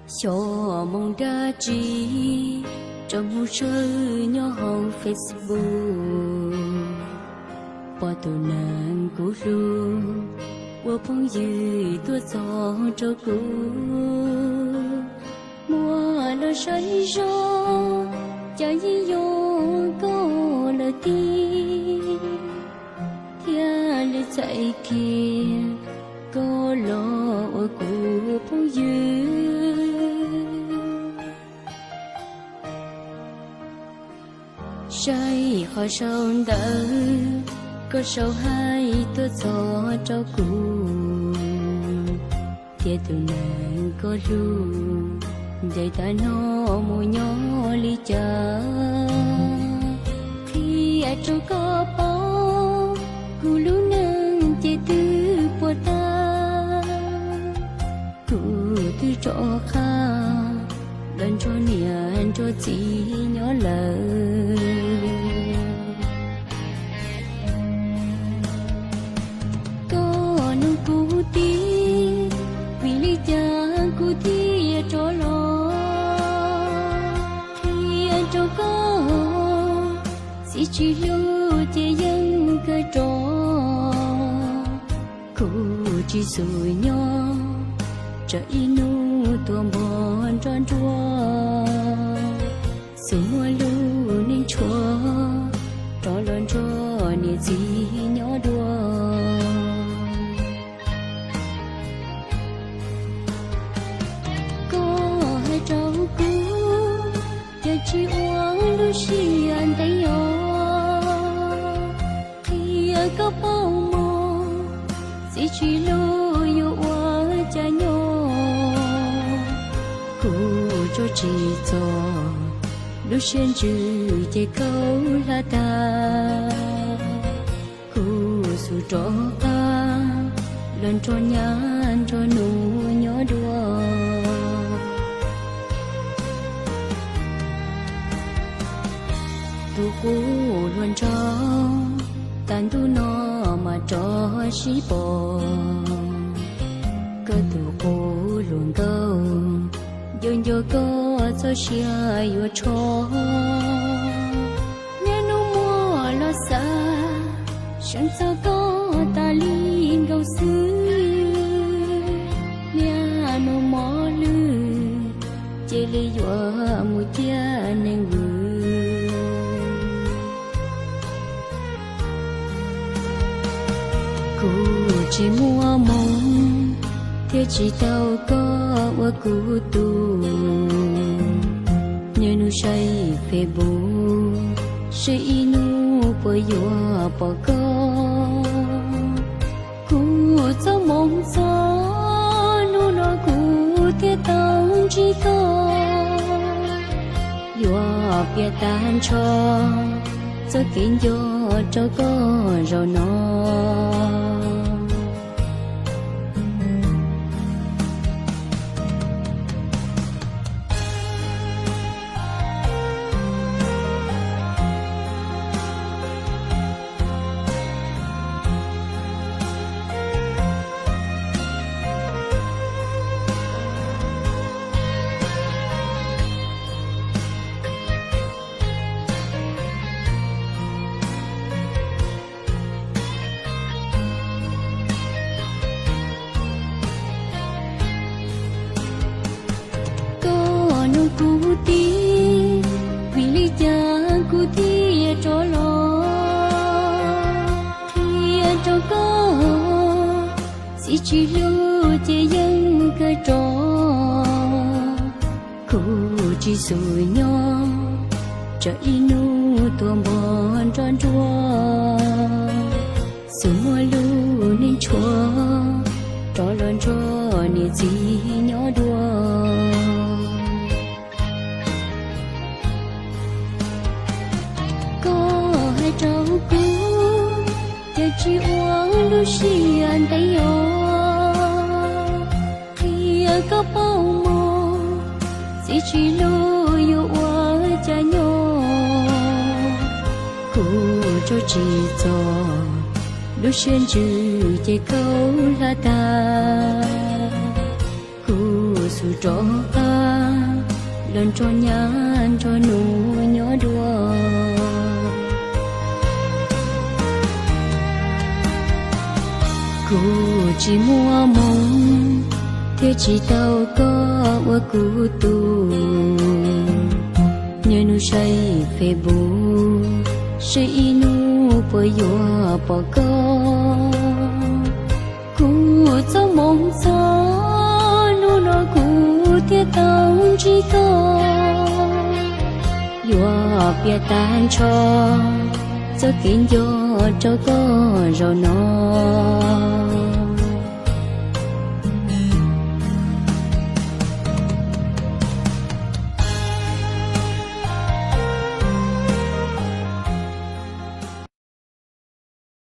Xyov moo dab tsi, tsaus ntuj sawv nyob hauv Facebook, pom tus neeg kuv hlub ua phooj ywg tuaj txog rau kuv. Muab los saib zoo, cas yeej yog koj lawm tiag, thiaj li txais kiag koj los ua kuv phooj ywg. Saib qhov sau ntawv koj sau hais tuaj txog rau kuv, tias tus neeg koj hlub ncaim tas no mus nyob li cas. Qhia rau koj paub, kuv lub neej ces twb puas tag. Kuv twb rov qab los nrog niam nrog txiv nyob lawm. Koj nug kuv tias, vim li cas kuv thiaj rov los? Qhia rau koj, txiv tsis hlub ces yeej kawg rov. Kuv tsis xus nyob, tsam ib hnub tuaj npog nrog nruab, xub muab lub neej tshuav, rov los nrog niam txiv nyob dua. Koj hais rau kuv, cas tsis ua lub siab ntev os. Qhia koj paub mog, txiv tsis hlub yuav ua cas nyob. Kuv tso tsis txog, lub siab ntsws ces khaub hlab tag. Kuv xub rov qab los nrog nyab nrog nus nyob dua. Tus qub hluas nraug, tas ntuj no mas rov sib pom. Koj tus qub hluas nkauj, nco nco koj txoj sia yuav tsho. Niaj hnub muab los xav, seev txog koj tas li nkaus xwb. Niaj hnub mob lwj, cia li yuav mus ciaj neeg vwm. Kuv tsis muaj hmoo, thiaj tsis tau koj ua kuv tus. Niaj hnub saib Facebook, seb ib hnub puas yuav pom koj. Kuv txoj hmoo txog, hnub no kuv thiaj tau ntsib koj. Yuav piav tag nrho txoj kev nco rau koj zaum no. Koj nug kuv tias, vim li cas kuv thiaj rov los? Qhia rau koj, txiv tsis hlub ces yeej kawg rov. Kuv tsis xus nyob, tsam ib hnub tuaj npog nrog nruab, xub muab lub neej tshuav, rov los nrog niam txiv nyob dua. Koj hais rau kuv, cas tsis ua lub siab ntev os. Qhia koj paub mog, txiv tsis hlub yuav ua cas nyob. Kuv tso tsis txog, lub siab ntsws ces khaub hlab tag. Kuv xub rov qab Los nrog nyab nrog nus nyob dua. Kuv tsis muaj hmoo thiab tsis tau koj ua kuv tug. Niaj hnub saib Facebook, saib ib hnub puas yuav pom koj. Kuv txoj hmoo txog hnub no kuv thiaj tau ntsib koj. Yuav piav tag nrho txoj kev nco rau koj zaum no.